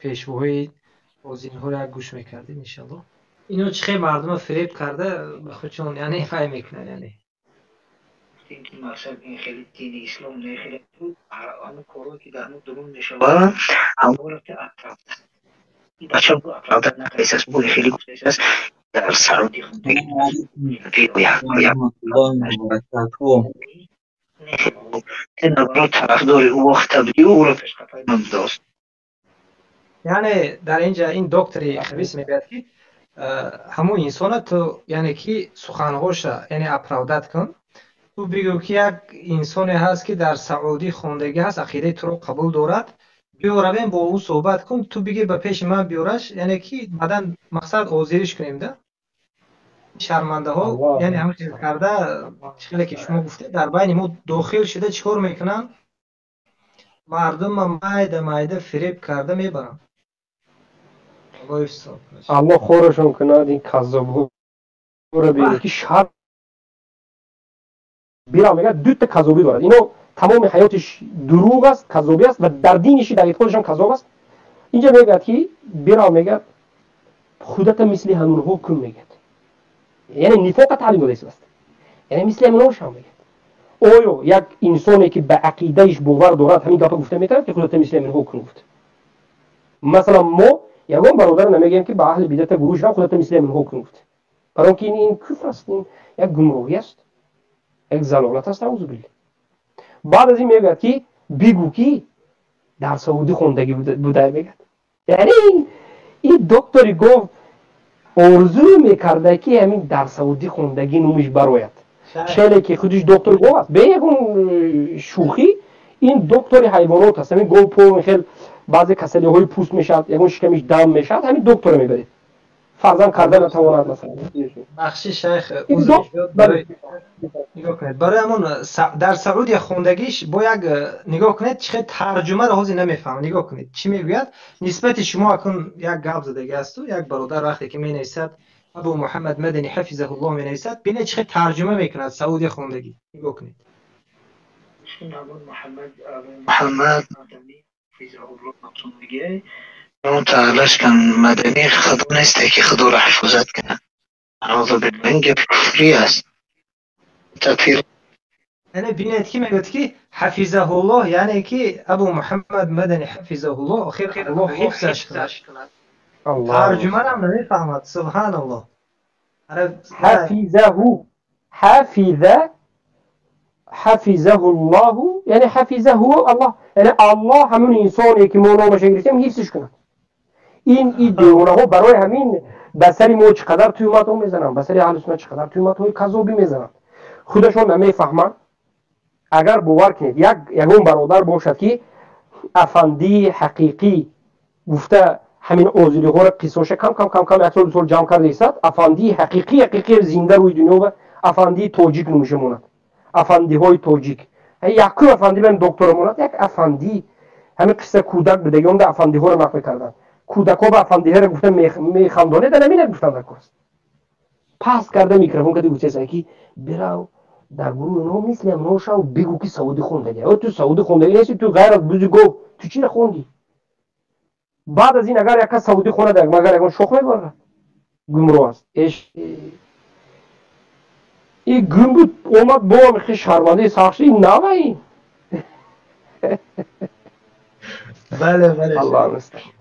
Пешвоҳои озинҳоро як гӯш мекардем, иншаллоҳ. Ино чӣ хел мардума фиреб карда ба худшон, яъне фай мекунанд, яъне. Гуфтем, ки мақсад ин хеле дини ислом не, хеле ҳамон корҳое, ки дар мо дурун мешавад, ҳамонро ки оправдать, бача оправдать накардааст, бо хеле гуфтааст, дар Саудӣ Алайкум ва тарафдори ӯ вақта будӣ, ӯро пешқафаи ман будааст. Яъне дар инҷа ин доктори хабис мегӯяд, ки ҳамун инсона ту, яъне ки суханҳоша, яъне оправдать кун, ту бигӯ, ки як инсоне ҳаст, ки дар Саудӣ хондагӣ ҳаст, ақидаи туро қабул дорад, биё равем, бо ӯ суҳбат кун, ту бигир, ба пеши ман биёраш, яъне ки баъдан мақсад озириш кунем да. Шармандаҳо, яъне ҳамин хел карда, чӣ хеле ки шумо гуфтед, дар байни мо дохил шуда, чӣ кор мекунанд? Мардумма майда майда фиреб карда мебаранд. Аллоҳ хорашон кунад ин каззобҳоро. Бинед, ки шар бира мегӯяд, дута каззобӣ дорад. Ино тамоми ҳаётиш дурӯғ аст, каззобӣ аст ва дар диниши, дар эътиқодашон каззоб аст. Инҷа мегӯяд, ки бира мегӯяд, худата мисли ҳамунҳо кун, мегӯяд, яъне нифоқа таълим дода истодааст, яъне мисли ҳамунҳо шав, мегӯяд. Оё як инсоне, ки ба ақидаиш бовар дорад, ҳамин гапа гуфта метавонад, ки худата мисли ҳаминҳо кун гуфт? Масалан, мо ягон бародар намегӯем, ки ба аҳли бидата гурӯҳ шав, худата мисли ҳаминҳо кун гуфт, барои ки ин куфр аст, ин як гумроҳӣ аст, як залолат аст, аузу биллаҳ. Баъд аз ин мегӯяд, ки бигӯ, ки дар Саудӣ хондагӣ буда, мегӯяд. Яъне ин доктори гов орзу мекарда, ки ҳамин дар Саудӣ хондагӣ номиш барояд, хеле ки худиш доктор гов аст. Бе ягон шӯхӣ, ин доктори ҳайвонот аст. Ҳамин гов по хел баъзе касалиҳои пӯст мешавад, ягон шикамиш дам мешавад, ҳамин доктора мебаред, фарзанд карда натавонад, масалан. Бахши, шайх, нигоҳ кунед, барои ҳамон дар Саудия хондагиш бо як нигоҳ кунед, чӣ хел тарҷумаро ҳозир намефаҳмам. Нигоҳ кунед, чӣ мегӯяд нисбати шумо. Акун як гап задагӣ асту, як бародар вақте ки менависад, Абу Муҳаммад Мадани ҳафизаҳуллоҳ менависад, бинед, чӣ хел тарҷума мекунад Саудия хондагӣ, нигоҳ кунед. Муҳаммад Мадани таълаш кан, Мадани худо несте, ки худоро ҳифозат кунад. Аузу биллаҳ, ин гапи куфрӣ аст, такфир. Яъне бинед, ки мегӯяд, ки ҳафизаҳуллоҳ, яъне ки Абу Муҳаммад Мадани ҳафизаҳуллоҳ, охир Аллоҳ ҳифзаш кунад. Тарҷумарам намефаҳмад, субҳаналлоҳ. Ҳафизаҳу, ҳафиза, ҳафизаҳу ллоҳу, яъне ҳафизаҳу Аллоҳ, яъне Аллоҳ ҳамун инсоне, ки мо номаша гирифтем, ҳифзш кунад. Ин девонаҳо барои ҳамин ба сари мо чӣ қадар туҳматҳо мезананд, ба сари аҳли суннат чӣ қадар туҳматҳои казобӣ мезананд, худашон намефаҳманд. Агар бовар кунед, як ягон бародар бошад, ки афандии ҳақиқӣ гуфта ҳамин озириҳоро қиссоша кам кам кам кам як сол, 2 сол ҷамъ карда истад, афандии ҳақиқӣ, ҳақиқӣ зинда рӯи дунё ба афандии тоҷик номиша монад, афандиҳои тоҷик, якум афанди бам доктора монад, як афандӣ. Ҳамин қисса кӯдак будагӣ онда афандиҳоро нақл карданд, кӯдакҳо ба афандиҳоро гуфта механдонед, наминад, гуфтан дар кор аст. Паст карда микрофон кади гуфтеса, ки бирав, дар гурӯҳи онҳо мисли ҳамонҳо шав, бигӯ, ки саудӣ хондагӣ. Ту саудӣ хондагӣ нести, ту ғайр аз бузи гов ту чиро хондӣ? Баъд аз ин агар як кас саудӣ хонад, магар ягон шох мебарад? Гумроҳ аст и гум буд, омад бо хи шармандаи сахт шуд. Ин нава ин. Бале. Аллоҳ мустаъон.